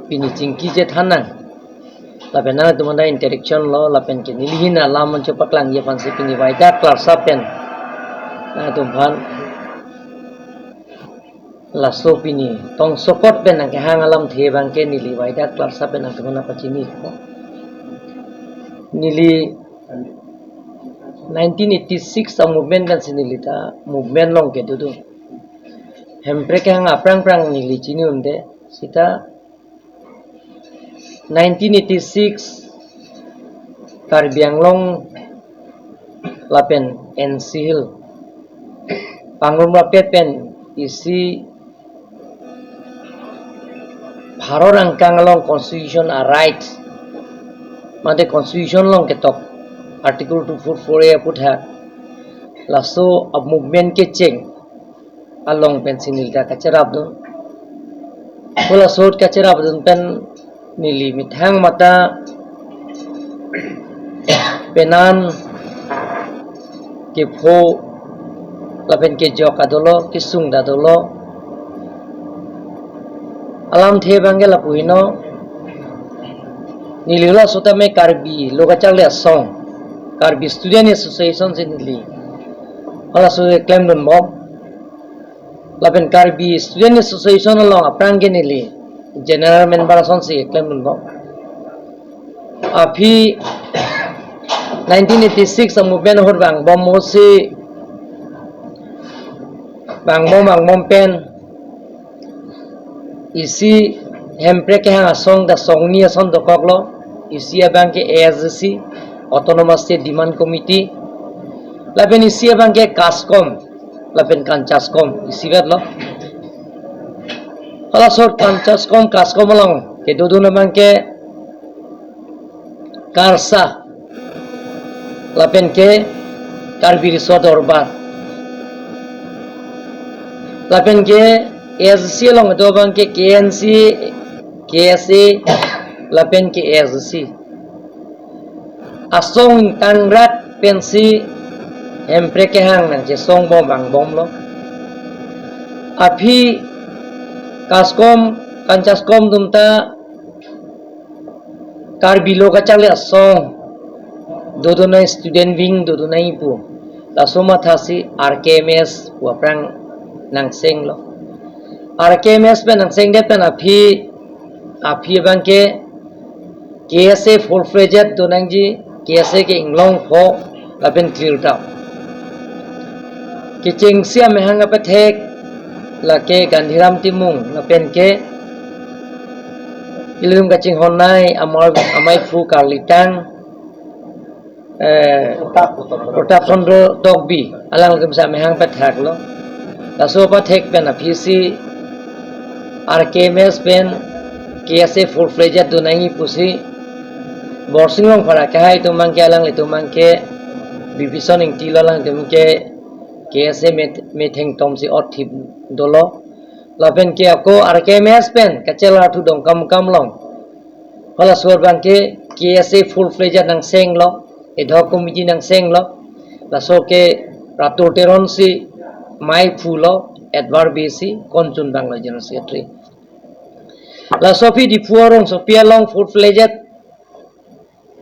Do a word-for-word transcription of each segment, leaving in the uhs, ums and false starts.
Pini chingki chethan nang. Lapen nangtum anta interaction lo, lapen ke neli hin alam mancho paklangji aphansi pini waida klarsap pen nangtum aphan laso pini tongsokot pen nangkehang alamthe abangke neli waida klarsap pen nangtum aphan pachini ko. Neli nineteen eighty-six a-movement pensi neli ta movement along kedo do. Hemprek kehang aphrang aphrang neli chini-unde, seta nineteen eighty-six Karbi Anglong lapen N C Hill pangrum rapet pen isi Bharat angkang along constitution a-right, mate constitution along ketok article two four four A aputhak laso a-movement kecheng along pensi neli ta kacherapdun. Pu laso ahut kacherapdun pen neli methang mata penan kepho lapen kejok ta dolo, kesung ta dolo. Alamthe abangke lapu heno, neli laso tame Karbi Lo Kacharli Asong, Karbi Student Association si neli halaso keklemdunbom. Lapen Karbi Student Association along aphrang ke neli general member asonsi keklemdunbom. Aphi nineteen eighty-six a-movement ahut vangbom ahutsi, vangbom vangbom pen isi Hemprek kehang asong ta songni ason dokoklo. Isi abangke A S D C, Autonomous State Demand Committee, lapen isi abangke KASCOM lapen KANCHASCOM isivet lo. Halaso KANCHASCOM, KASCOM along kedodun abangke KARSA lapen ke Karbi Riso Dorbar, lapen ke A S D C along do abangke K N C, K S A lapen ke A S D C. Asong ingtangrat pensi Hemprek kehang nangchesongbom vangbomlo. Aphi KASCOM, KANCHASCOM atum ta Karbi Lo Kacharli Asong dodunai, student wing dodunai pu, laso mathasi R K M S pu aphrang nangsenglo. R K M S pen nangsengdet pen aphi, aphi abangke K S A full-fledged donangji, K S A ke inglong pho lapen klir tau. Kechengsi amahang apathek lake Gandhiram Timung lapen ke ilitum kachinghonnei amar, amaiphu karlitang, eh, Pratap Chandra Tokbi, alanglitumsi amahang pathaklo. Laso apathek pen aphisi R K M S pen K S A full-fledged donangji pusi Borsing Rongphar akehai atum abangke, alanglitum abangke Bibison Ingtilo, alanglitum ke K S A met-, metheng tomsi othip dolo. Lapen ke ako R K M S pen kachelarthu Dongkamukam along, halaso abangke K S A full-fledged nangsenglo, ad hoc committee nangsenglo. Laso ke Ratur Teron si maiphulo, Edward Bey si konchun banglo General Secretary. Laso aphi Diphu arongsopi along full-fledged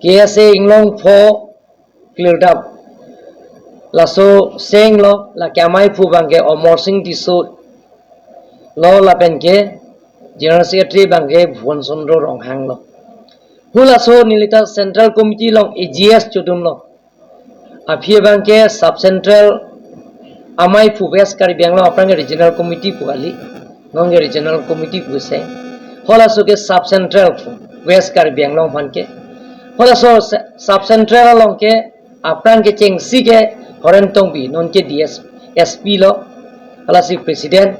K S A inglong pho klir tau. Laso senglo, lake amaiphu abangke Amarsing Tisso lo, lapen ke General Secretary abangke Bhuban Chandra Ronghang lo. Halaso neli ta Central Committee along A G S chodunlo. Aphi abangke Sub Central amaiphu West Karbi Anglong aphrang ke Regional Committee pu kali. Non ke Regional Committee pu se. Halaso ke Sub Central pu, West Karbi Anglong aphan ke. Halaso se-, Sub Central along ke aphrang kechengsi ke Horen Tongbi, non ke D S, S P lo, halasi President.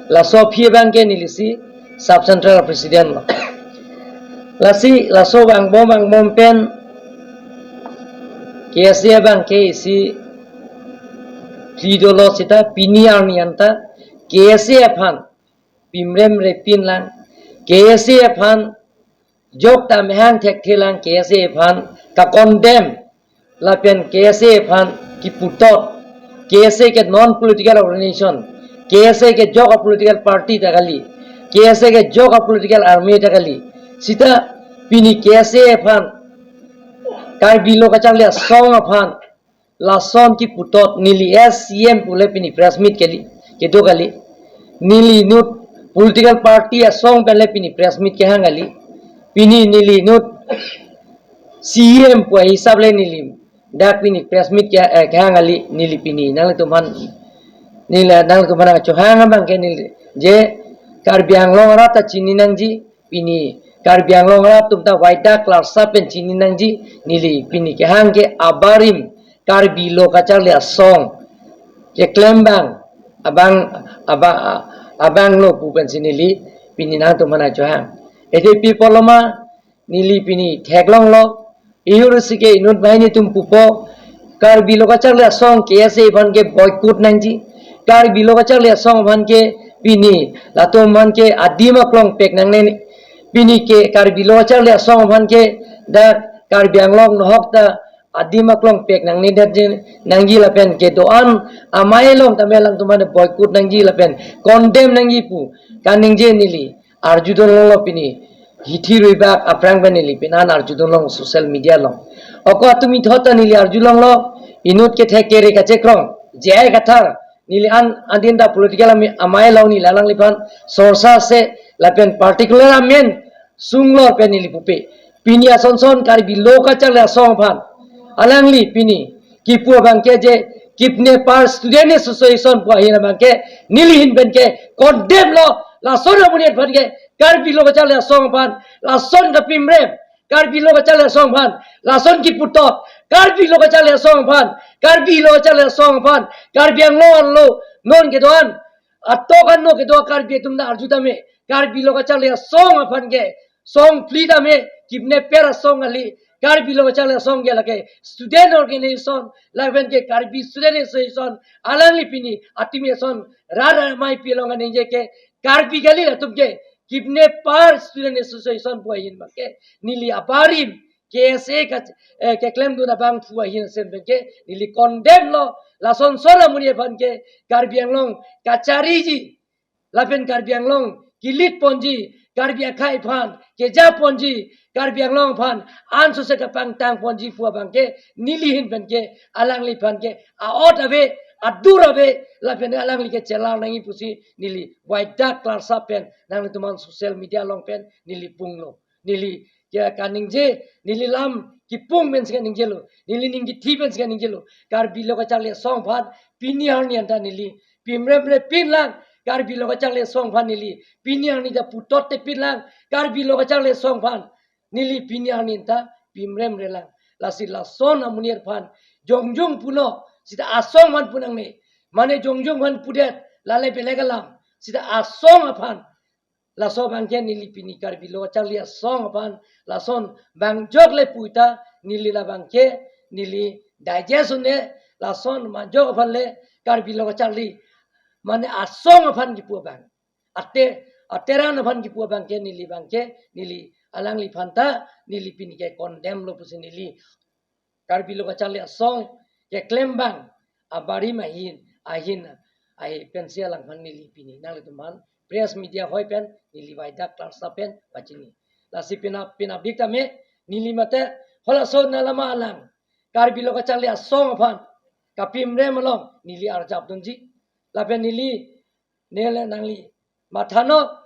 Laso aphi abangke nelisi Sub Central President lo. Lasi laso vangbom vangbom pen K S A abangke isi phli dolo, seta pini arni anta K S A aphan pimrem repin lang, K S A aphan jok ta mehang thekthe lang, K S A aphan ka-condemn lapen K S A aphan kiputot, K S A ke non political organization, K S A ke jok a-political party ta kali, K S A ke jok a-political army ta kali, Sita pini K S A aphan, Karbi Lo Kacharli Asong aphan, lason kiputhot neli as C M pule pini press meet kali, kedo kali. Neli inut political party asong pen le pini press meet kehang kali. Pini neli inut C M pu ahisap le neli dak pini press meet ke, eh, kehang kali. Neli pini nanglitum aphan, neli nanglitum aphan nangchohang abang ke neli je Karbi Anglong arat ta chini nangji, pini Karbi Anglong arat atum ta waidak klarsa pen chini nangji. Neli pini kehang ke abarim Karbi Lo Kacharli Asong keklem abang, abang, abang, abang lo pu pensi neli pini nangtum aphan nangchohang. Ede pi pulo ma, neli pini theklonglo, ihur si ke inut banghini atum pupo, Karbi Lo Kacharli Asong K S A aphan ke boycott nangji, Karbi Lo Kacharli Asong aphan ke pini latum aphan ke adim aklong pek nangne, pini ke Karbi Lo Kacharli Asong aphan ke dak Karbi Anglong nohok ta adim aklong pek nangne det je nangji lapen kedo-an amei along tame alangtum aphan boycott nangji lapen condemn nangji pu kaningje neli arjudun longlo pini hithi ruibak aphrang pen neli pinan arjudun long social media along. Ako atum ithot ta neli arjulonglo, inut kethek kere kachekrong J I Kathar, neli an adin ta political ami amei along neli alangliphan sorsa se lapen particular amen sunglo pen neli pupe. Pini asonson Karbi Lo Kacharli Asong aphan alangli pini kipu abang ke je kidnapper student association pu ahin abang ke neli ahin pen ke condemn lo. Lason amonit aphan ke Karbi Lo Kacharli Asong aphan lason kapimrem, Karbi Lo Kacharli Asong aphan lason kiputhot, Karbi Lo Kacharli Asong aphan, Karbi Lo Kacharli Asong aphan, Karbi Anglong arlo non kedo-an, atok ano kedo Karbi atum ta arju tame, Karbi Lo Kacharli Asong aphan ke song phli tame, kidnapper asong kali, Karbi Lo Kacharli Asong ke lake student organization, lapen ke Karbi Student Association, alangli pini atum ason rara mai pilong kaningje ke Karbi kali latum ke kidnapper student association pu ahin abang ke neli abarim K S A ka, eh, keklemdun abang pu ahin sen abang ke neli condemn lo. Lasonson amonit aphan ke Karbi Anglong kachariji lapen Karbi Anglong kilit ponji, Karbi akhei aphan keja ponji, Karbi Anglong aphan ansose kapangtang ponji pu abang ke neli ahin pen ke alangliphan ke aot ave, adur ave, lapen alangli ke chelar nangji pusi neli waidak klarsa pen nanglitum aphan social media along pen neli punglo. Neli ke kaningje, neli lam kipung pensi kaningjelo, neli ning kithi pensi kaningjelo. Karbi Lo Kacharli Asong aphan pini arni anta neli pimremre pinlang, Karbi Lo Kacharli Asong aphan neli pini arni ta puthot te pinlang, Karbi Lo Kacharli Asong aphan neli pini arni anta pimremre lang. Lasi lason amonit aphan jongjung puno, sita asong aphan pu nangne, mane jongjung aphan pudet, lale belek alam, sita asong aphan. Laso abang ke neli pini Karbi Lo Kacharli Asong aphan lason bang jok le pu ta neli labang ke neli digest un-e, lason bang jok aphan le Karbi Lo Kacharli mane asong aphan kipu abang, ate, ateran aphan kipu abang ke neli abang ke neli alangliphan ta neli pini ke condemn lo pusi neli Karbi Lo Kacharli Asong keklem abang abarim ahin, ahin, ahin pensi alangphan neli pini nanglitum aphan press media ahoi pen neli waidak klarsa pen pachini. Lasi pina, pina bik tame neli mate halaso nalama alang Karbi Lo Kacharli Asong aphan kapimrem along neli arjap dunji. Lapen neli neli nangli mathanon,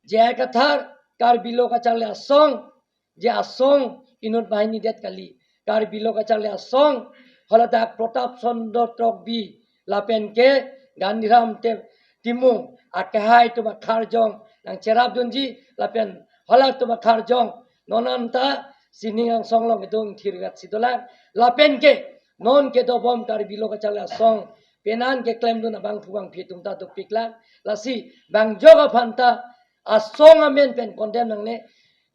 J I Kathar Karbi Lo Kacharli Asong, je asong inut banghini det kali. Karbi Lo Kacharli Asong, haladak Pratap Chandra Tokbi, lapen ke Gandhiram Te-, Timung, akehai atum akarjong nangcherap dunji, lapen halatum akarjong non anta sining angsong along kedung thirwet si dolang, lapen ke non kedobom Karbi Lo Kacharli Asong penan keklemdun abangphu abangphi atum ta dopik lang. Lasi bang jok aphan ta asong amen pen condemn nangne,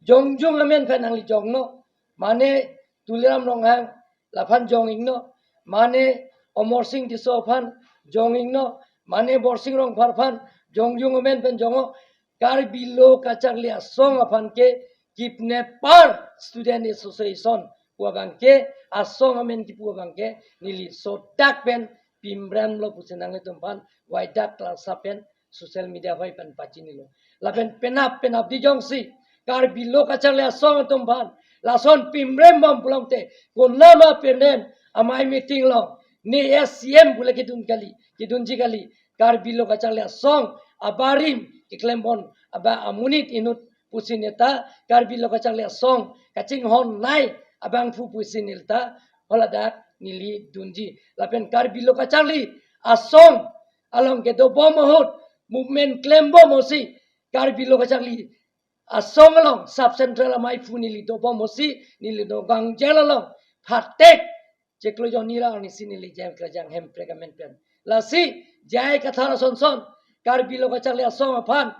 jongjung amen pen nangli jongno, mane Tuliram Ronghang laphan jong iknon, mane Amarsing Tisso aphan jong iknon, mane Borsing Rongphar aphan jongjung amen pen jongnon. Karbi Lo Kacharli Asong aphan ke kidnapper student association pu abang ke, asong amen kipu abang ke neli sodak pen pimrem lo pusi nanglitum aphan waidak klarsa pen social media ahoi pen pachinilo. Lapen penap penap di jongsi Karbi Lo Kacharli Asong atum aphan lason pimrem bom pulote, konama penen amei meeting along, ne S C M pule kedun kali, kedunji kali, Karbi Lo Kacharli Asong abarim keklem bom abang amonit inut pusi neta, Karbi Lo Kacharli Asong kachinghon nai abangphu pusi neta, haladak neli dunji. Lapen Karbi Lo Kacharli Asong along kedo bom ahut movement klem bom ahutsi, Karbi Lo Kacharli Asong along sub central ameiphu neli do bom ahutsi, neli do gangjel along phatek chiklo jonni ra arnisi neli jam kerajang Hemprek amen pen. Lasi J I Kathar asonson Karbi Lo Kacharli Asong aphan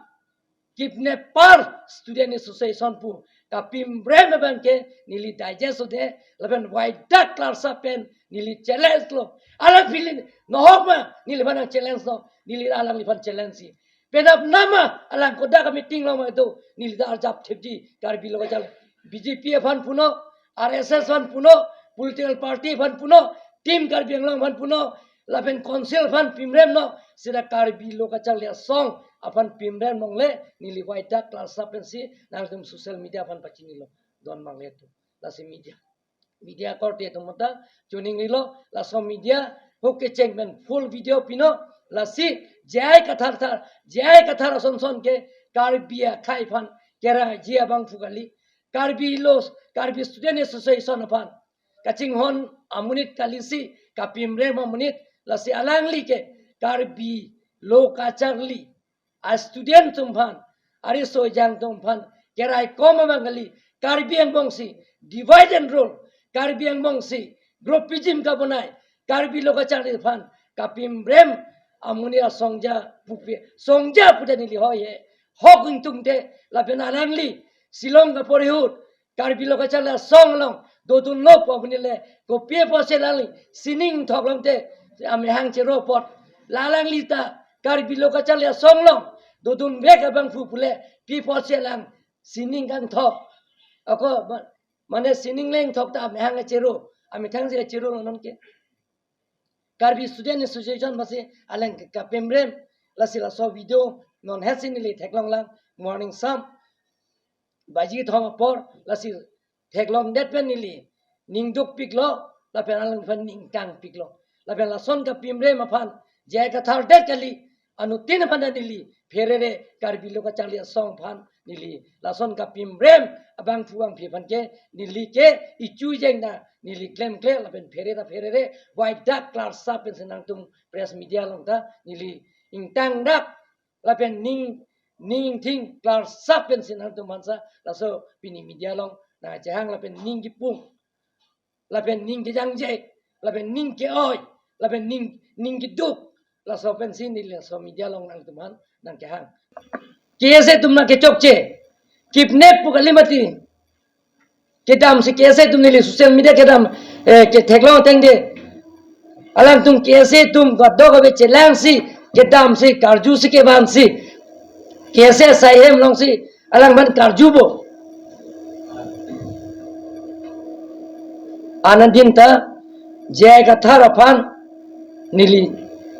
kidnapper student association pu kapimrem abang ke neli digest ode, lapen waidak klarsa pen neli challenge lo. Alangli nohok ma neliphan nang challenge lo, neli alangliphan challenge si. Penap nama alang kodak meeting lo ma do, neli ta arjap thepji, Karbi Lo Kacharli B J P aphan punon, R S S aphan punon, political party aphan punon, Team Karbi Anglong aphan punon, lapen council aphan pimrem non, seta Karbi Lo Kacharli Asong aphan pimrem longle, neli waidak klarsa pensi nangtum social media aphan pachinilo, don mangle tu. Lasi media, media korte atum ta chuning lilo, laso media hoke cheng pen full video pinon, lasi J I Kathar thar, J I Kathar asonson ke Karbi akhei aphan kerangji abangphu kali, Karbi Lo, Karbi Student Association aphan kachinghon amonit kalisi, kapimrem amonit, lasi alangli ke Karbi Lo Kacharli a student atum aphan, ariso ejang atum aphan keraikom abang kali, Karbi angbong si divide and rule, Karbi angbong si groupism kabonai, Karbi Lo Kacharli aphan kapimrem amonit asongja pupe, songja puta neli hoi he, hok ingtungte, lapen alangli Shillong kapori ahut Karbi Lo Kacharli Asong along dodunlo pu amonit le, kopi apotsi alangli sining thok longte amehang chero apot, la alangli ta Karbi Lo Kacharli Asong along dodunvek abangphu pule, pi apotsi alang sining kangthok? Ako ma-, mane sining lengthok ta amehang chero, amethang si chero lo non ke. Karbi Student Association aphansi alang ke kapimrem, lasi laso video non hetsi neli theklong lang, morning sam baji thom apor, lasi theklongdet pen neli ning dukpiklo, lapen alangphan ning kangpiklo. Lapen lason kapimrem aphan J I Kathar det kali, anuttin aphan ta neli pherere, Karbi Lo Kacharli Asong aphan neli lason kapimrem abangphu bangphi aphan ke neli ke ichu jeng ta neli klemkle lapen phere ta pherere, waidak klarsa pensi nangtum press media along ta neli ingtangdak lapen ning, ning thing klarsa pensi nangtum aphansa laso pini media along nangchehang lapen ning kipung, lapen ning kejangje, lapen ning ke-oi, lapen ning, ning keduk, laso pensi neli laso media along nangtum aphan nangkehang. K S A atum nangkechokche, kidnap pu kali mati, kedamsi K S A atum neli social media kedam, eh, ketheklong ateng de, alangtum K S A atum kadokave chelangsi, kedamsi, karjusi, kevansi, K S A asai hem alongsi alangphan karju bom. Anadin ta J I Kathar aphan neli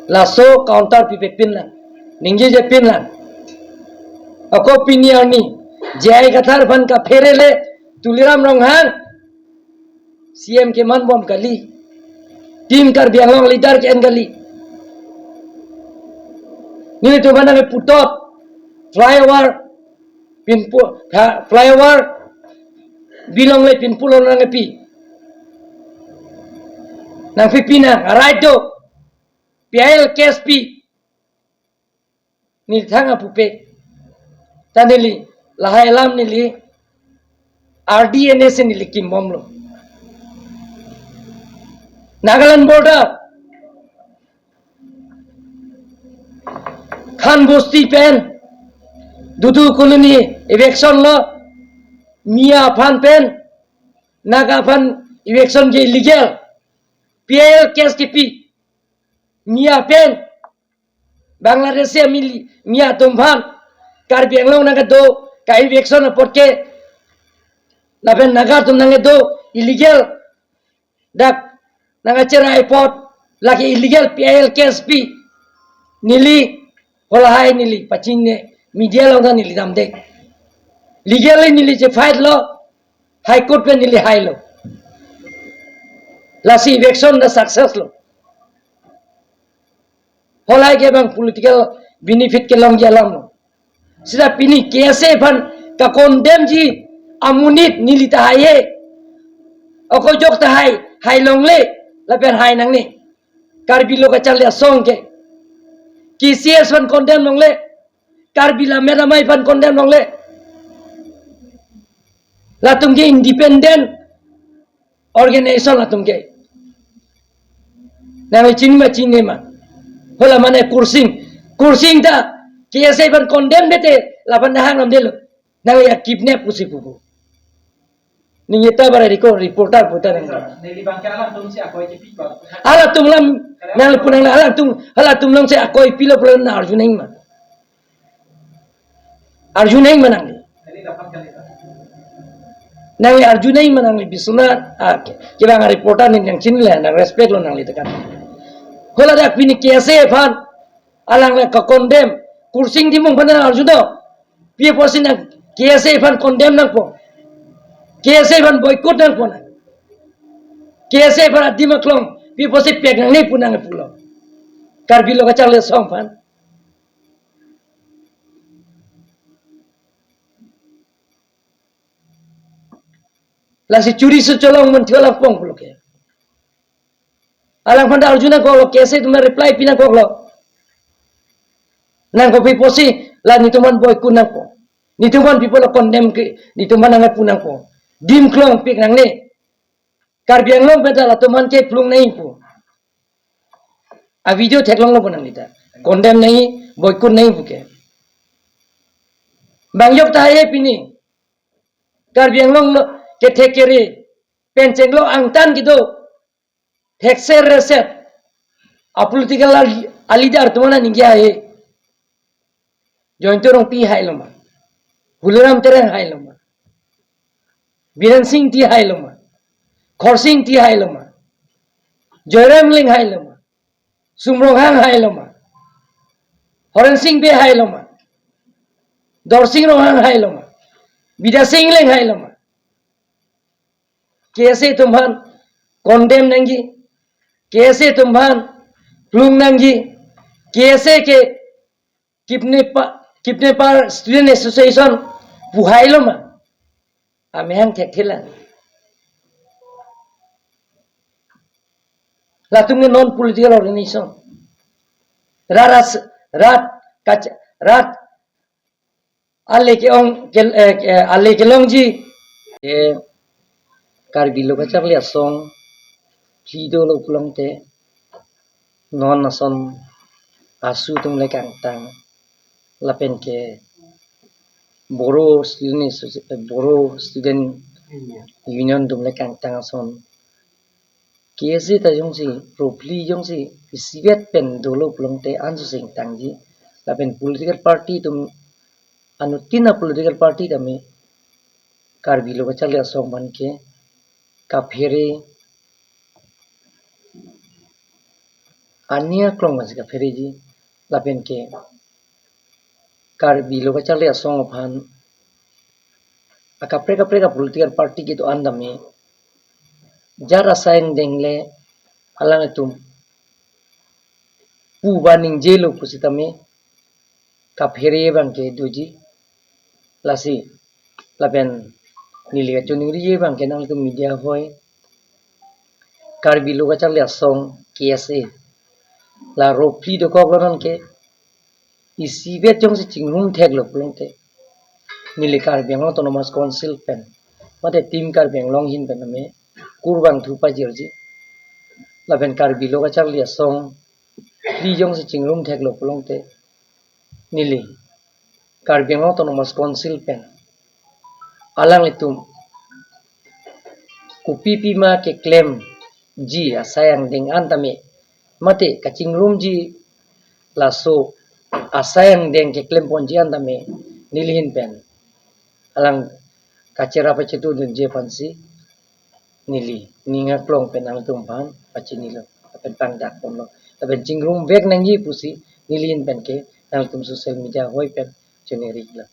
laso counter pipe pin lang, ningjeje pin lang. Ako pini arni J I Kathar aphan kapherele Tuliram Ronghang C M keman bom kali, Team Karbi Anglong leader ke-en kali. Nelitum aphan nangkeputot, flyover pinpo, ha, flyover bilong le pinpo lo nangpi. Nangpi pi nang, right do. P I L case pi. Neli thang apupe. Ta neli, lahai alam neli, R D N A si neli kimbomlo. Nagaland border, Khan Bosti pen, Dudu Colony eviction lo, Miya aphan pen, Naga aphan eviction ke illegal, P I L case kepi, Miya pen, Bangladeshi amili, Miya atum aphan, Karbi Anglong nangkedo, ka eviction apot ke, lapen Naga atum nangkedo, illegal, dak nangkacherai apot, lake illegal P I L case pi, neli, halahai neli, pachinine, media along ta neli damde. Legally neli che fight lo, High Court pen neli hailo. Lasi eviction ta success lo. Halahai ke bang political benefit kelongji alam lo. Seta pini K S A aphan ka-condemn ji amonit neli ta haihe. Ako jok ta hai, hai longle, lapen hai nangne. Karbi Lo Kacharli Asong ke. K C S aphan condemn longle. Karbi Lammet Amei aphan condemn longle. Latum ke independent organization latum ke. Nangli chini ma chini ma. Hala mane Kursing. Kursing ta K S A aphan condemn dete, lapen dah hang namdelo. Nangli ya kidnap pusi pupu. Ningje ta bara riko reporter puta nang. Neli bang ke alangtum si akoi ke pi ba. Halatum lam nangli pu nang halatum, halatum lam si akoi pilo pulo nang arju nang ma. Arju nang ma nangli. Nangli arju nang ma nangli Biswanath, ah, ke, kebang reporter ni nang chinile, nang respect lo nangli tekan. Hala dak pini K S A aphan, alang le ka-condemn, Kursing Timung aphan nang arju do. Pi apotsi nang K S A aphan condemn nangpo. K S A aphan boycott nangpo nang. K S A aphan adim aklong, pi apotsi pek nangne pu nang pulo. Karbi Lo Kacharli Asong aphan. Lasi churi su cholong mun thiola pong pulo ke. Alangphan ta arju nangkoklo, K S A atum ta reply pi nangkoklo. Nangkok pi apotsi la netum aphan boycott nangpo. Netum aphan pi pulo condemn ke, netum aphan nangpu nangpo. Dim klong pik nangne. Karbi Anglong pen ta latum aphan ke plung nangji pu. A video theklonglo pu nangli ta. Condemn nangji, boycott nangji pu ke. Bang jok ta hai pini. Karbi Anglong lo kethek kere. Pen chenglo angtan kedo. Thekser reset. A political al-, a leader atum aphan ningje hai. Jayanta Rongpi hailo ma. Holiram Terang hailo ma. Biren Singh Engti hailo ma. Khorsing Engti hailo ma. Joyram Engleng hailo ma. Sum Ronghang hailo ma. Horensing Bey hailo ma. Dorsing Ronghang hailo ma. Bidya Sing Engleng hailo ma. K S A atum aphan condemn nangji. K S A atum aphan plung nangji. K S A ke kidnapper, kidnapper Student Association pu hailo ma. Amahang thekthelang. Latum ke non political organization. Rat as-, rat kach-, rat ale ke-ong ke, eh, ke ale kelongji. Eh, Karbi Lo Kacharli Asong phli dolo pulote non ason AASU atum le kangtang lapen ke Bodo Student Associ-, eh, Bodo Student Union atum le kangtang ason K S A ta jongsi, ro phli jongsi, isivet pen dolo pulote anso sing tangji, lapen political party atum, anuttin a political party tame, Karbi Lo Kacharli Asong aphan ke, kaphere, ani aklong aphansi kaphereji, lapen ke, Karbi Lo Kacharli Asong aphan akaprek kaprek a political party kedo-an tame jat asai angdeng le alanglitum pu ba ningjelo pusitame kaphere abang ke doji. Lasi lapen neli kachiningri abang ke nangtum media hoi Karbi Lo Kacharli Asong K S A la ro phli dokoklo non ke isivet jongsi chingrum theklo pulote neli Karbi Anglong Autonomous Council pen mate Team Karbi Anglong ahin pen tame kurvangthu pajirji. Lapen Karbi Lo Kacharli Asong phli jongsi chingrum theklo pulote neli Karbi Anglong Autonomous Council pen alanglitum kopi pima keklemji asai angdeng an tame mate kachingrumji laso asai angdeng keklem ponji an tame neli ahin pen alang kachera pachethurdunji aphansi neli ning aklong pen nangtum aphan pachinilo lapen pangdak ponlo lapen chingrum vek nangji pusi neli ahin pen ke nangtum social media hoi pen chiningri lo.